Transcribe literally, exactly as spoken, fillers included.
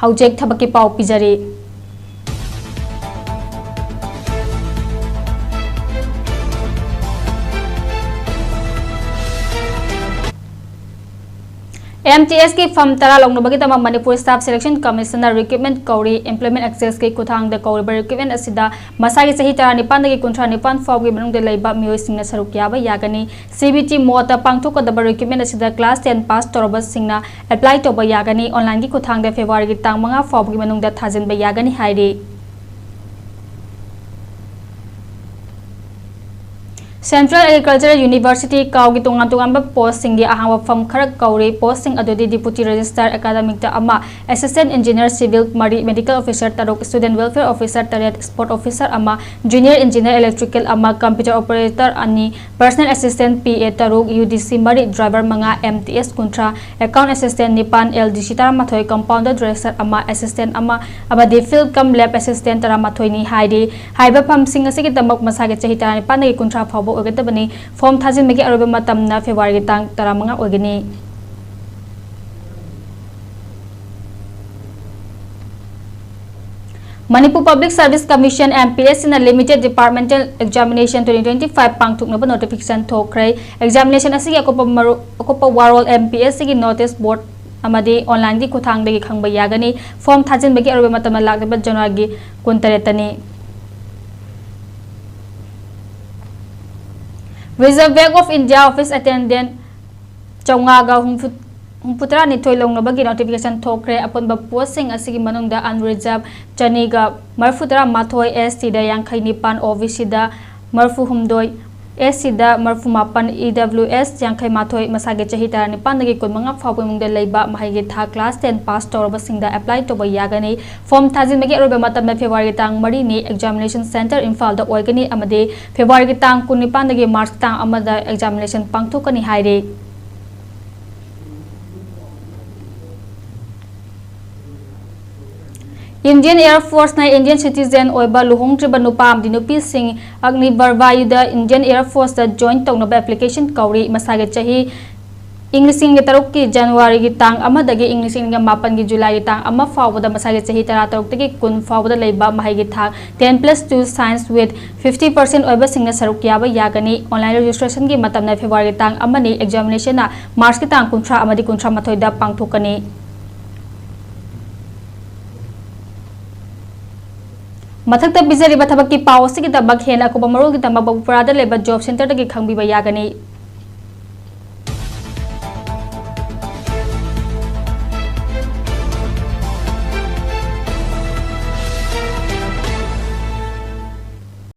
ꯍꯧꯖꯤꯛ ꯊꯕꯛꯀꯤ ꯄꯥꯎ ꯄꯤꯖꯔꯤ꯫ ꯑꯦꯝ ꯇꯤ ꯑꯦꯁꯀꯤ ꯐꯝ ꯇꯔꯥ ꯂꯧꯅꯕꯒꯤꯗꯃꯛ Manipur Staff Selection Commissionꯅ recruitment ꯀꯧꯔꯤ꯫ Employment Exchangeꯀꯤ ꯈꯨꯠꯊꯥꯡꯗ ꯀꯧꯔꯤꯕ recruitment ꯑꯁꯤꯗ ꯃꯁꯥꯒꯤ ꯆꯍꯤ ꯇꯔꯥꯅꯤꯄꯥꯟꯗꯒꯤ ꯀꯨꯟꯊ꯭ꯔꯥ ꯅꯤꯄꯥꯟ ꯐꯥꯎꯕꯒꯤ ꯃꯅꯨꯡꯗ ꯂꯩꯕ ꯃꯤꯑꯣꯏꯁꯤꯡꯅ ꯁꯔꯨꯛ ꯌꯥꯕ ꯌꯥꯒꯅꯤ꯫ ꯁꯤ ꯕꯤ ꯇꯤ ꯃꯣꯗꯇ ꯄꯥꯡꯊꯣꯛꯀꯗꯕ recruitment ꯑꯁꯤꯗ class ten pass ꯇꯧꯔꯕꯁꯤꯡꯅ apply ꯇꯧꯕ ꯌꯥꯒꯅꯤ꯫ Onlineꯒꯤ ꯈꯨꯠꯊꯥꯡꯗ Februaryꯒꯤ ꯇꯥꯡ ꯃꯉꯥ ꯐꯥꯎꯕꯒꯤ ꯃꯅꯨꯡꯗ ꯊꯥꯖꯤꯟꯕ ꯌꯥꯒꯅꯤ ꯍꯥꯏꯔꯤ꯫ Central Agricultural University, CAUꯒꯤ ꯇꯣꯉꯥꯟ ꯇꯣꯉꯥꯟꯕ postꯁꯤꯡꯒꯤ ꯑꯍꯥꯡꯕ ꯐꯝ ꯈꯔ ꯀꯧꯔꯤ꯫ Postꯁꯤꯡ ꯑꯗꯨꯗꯤ Deputy Registrar Academicꯇ ꯑꯃ, Assistant Engineer Civil ꯃꯔꯤ, Medical Officer ꯇꯔꯨꯛ, Student Welfare Officer ꯇꯔꯦꯠ, Sport Officer ꯑꯃ, Junior Engineer Electrical ꯑꯃ, Computer Operator ꯑꯅꯤ, Personal Assistant P A ꯇꯔꯨꯛ, U D C ꯃꯔꯤ, Driver ꯃꯉꯥ, M T S ꯀꯨꯟꯊ꯭ꯔꯥ, Account Assistant ꯅꯤꯄꯥꯟ, L D C ꯇꯔꯥꯃꯥꯊꯣꯏ, Compounder Dresser ꯑꯃ, Assistant ꯑꯃ ꯑꯃꯗꯤ Field cum Lab Assistant ꯇꯔꯥꯃꯥꯊꯣꯏꯅꯤ ꯍꯥꯏꯔꯤ꯫ ꯍꯥꯏꯔꯤꯕ ꯐꯝꯁꯤꯡ ꯑꯁꯤꯒꯤꯗꯃꯛ ꯃꯁꯥꯒꯤ ꯆꯍꯤ ꯇꯔꯥꯅꯤꯄꯥꯟꯗꯒꯤ ꯀꯨꯟꯊ꯭ꯔꯥ ꯐꯥꯎꯕ ꯑꯣꯏꯒꯗꯕꯅꯤ꯫ Form ꯊꯥꯖꯤꯟꯕꯒꯤ ꯑꯔꯣꯏꯕ ꯃꯇꯝꯅ Februaryꯒꯤ ꯇꯥꯡ ꯇꯔꯥꯃꯉꯥ ꯑꯣꯏꯒꯅꯤ꯫ Manipur Public Service Commission, M P S Cꯅ Limited Departmental Examination twenty twenty-five ꯄꯥꯡꯊꯣꯛꯅꯕ notification ꯊꯣꯛꯈ꯭ꯔꯦ꯫ Examination ꯑꯁꯤꯒꯤ ꯑꯀꯨꯞꯄ ꯃꯔꯨ-, ꯑꯀꯨꯞꯄ ꯋꯥꯔꯣꯜ M P S Cꯒꯤ notice board ꯑꯃꯗꯤ onlineꯒꯤ ꯈꯨꯠꯊꯥꯡꯗꯒꯤ ꯈꯪꯕ ꯌꯥꯒꯅꯤ꯫ Form ꯊꯥꯖꯤꯟꯕꯒꯤ ꯑꯔꯣꯏꯕ ꯃꯇꯝꯅ ꯂꯥꯛꯂꯤꯕ Januaryꯒꯤ ꯀꯨꯟꯇꯔꯦꯠꯇꯅꯤ꯫ Reserve Bank of India office attendant ꯆꯥꯝꯃꯉꯥꯒ ꯍꯨꯝꯐꯨ, ꯍꯨꯝꯐꯨꯇꯔꯥꯅꯤꯊꯣꯏ ꯂꯧꯅꯕꯒꯤ notification ꯊꯣꯛꯈ꯭ꯔꯦ꯫ ꯑꯄꯨꯟꯕ postꯁꯤꯡ ꯑꯁꯤꯒꯤ ꯃꯅꯨꯡꯗ unreserved ꯆꯅꯤꯒ ꯃꯔꯤꯐꯨꯇꯔꯥꯃꯥꯊꯣꯏ, S T ꯗ ꯌꯥꯡꯈꯩꯅꯤꯄꯥꯟ, O B C ꯗ ꯃꯔꯤꯐꯨꯍꯨꯝꯗꯣꯏ, S C ꯗ ꯃꯔꯤꯐꯨꯃꯥꯄꯟ, E W S ꯌꯥꯡꯈꯩꯃꯥꯊꯣꯏ, ꯃꯁꯥꯒꯤ ꯆꯍꯤ ꯇꯔꯥꯅꯤꯄꯥꯟꯗꯒꯤ ꯀꯨꯟꯃꯉꯥ ꯐꯥꯎꯕꯒꯤ ꯃꯅꯨꯡꯗ ꯂꯩꯕ ꯃꯍꯩꯒꯤ ꯊꯥꯛ class ten pass ꯇꯧꯔꯕꯁꯤꯡꯗ apply ꯇꯧꯕ ꯌꯥꯒꯅꯤ꯫ Form ꯊꯥꯖꯤꯟꯕꯒꯤ ꯑꯔꯣꯏꯕ ꯃꯇꯝꯅ Februaryꯒꯤ ꯇꯥꯡ ꯃꯔꯤꯅꯤ꯫ Examination center ꯏꯝꯐꯥꯜꯗ ꯑꯣꯏꯒꯅꯤ ꯑꯃꯗꯤ Februaryꯒꯤ ꯇꯥꯡ ꯀꯨꯟꯅꯤꯄꯥꯟꯗꯒꯤ Marchꯀꯤ ꯇꯥꯡ ꯑꯃꯗ examination ꯄꯥꯡꯊꯣꯛꯀꯅꯤ ꯍꯥꯏꯔꯤ꯫ Indian Air Forceꯅ Indian citizen ꯑꯣꯏꯕ ꯂꯨꯍꯣꯡꯗ꯭ꯔꯤꯕ ꯅꯨꯄꯥ ꯑꯃꯗꯤ ꯅꯨꯄꯤꯁꯤꯡ ꯑꯒꯅꯤꯚꯤꯔ ꯚꯥꯌꯨꯗ Indian Air Forceꯇ join ꯇꯧꯅꯕ application ꯀꯧꯔꯤ꯫ ꯃꯁꯥꯒꯤ ꯆꯍꯤ ꯏꯪ ꯂꯤꯁꯤꯡ ꯑꯅꯤꯒ ꯇꯔꯨꯛꯀꯤ ꯖꯅꯋꯥꯔꯤꯒꯤ ꯇꯥꯡ ꯑꯃꯗꯒꯤ ꯏꯪ ꯂꯤꯁꯤꯡ ꯑꯅꯤꯒ ꯃꯥꯄꯟꯒꯤ ꯖꯨꯂꯥꯏꯒꯤ ꯇꯥꯡ ꯑꯃ ꯐꯥꯎꯕꯗ ꯃꯁꯥꯒꯤ ꯆꯍꯤ ꯇꯔꯥꯇꯔꯨꯛꯇꯒꯤ ꯀꯨꯟ ꯐꯥꯎꯕꯗ ꯂꯩꯕ ꯃꯍꯩꯒꯤ ꯊꯥꯛ ten plus two science with fifty percent ꯑꯣꯏꯕꯁꯤꯡꯅ ꯁꯔꯨꯛ ꯌꯥꯕ ꯌꯥꯒꯅꯤ꯫ Online registrationꯒꯤ ꯃꯇꯝꯅ Februaryꯒꯤ ꯇꯥꯡ ꯑꯃꯅꯤ, examinationꯅ Marchꯀꯤ ꯇꯥꯡ ꯀꯨꯟꯊ꯭ꯔꯥ ꯑꯃꯗꯤ ꯀꯨꯟꯊ꯭ꯔꯥ ꯃꯥꯊꯣꯏꯗ ꯄꯥꯡꯊꯣꯛꯀꯅꯤ꯫ ꯃꯊꯛꯇ ꯄꯤꯖꯔꯤꯕ ꯊꯕꯛꯀꯤ ꯄꯥꯎ ꯑꯁꯤꯒꯤꯗꯃꯛ ꯍꯦꯟꯅ ꯑꯀꯨꯞꯄ ꯃꯔꯣꯜꯒꯤꯗꯃꯛ ꯕꯕꯨꯄꯨꯔꯥꯗ ꯂꯩꯕ Job Centreꯗꯒꯤ ꯈꯪꯕꯤꯕ ꯌꯥꯒꯅꯤ꯫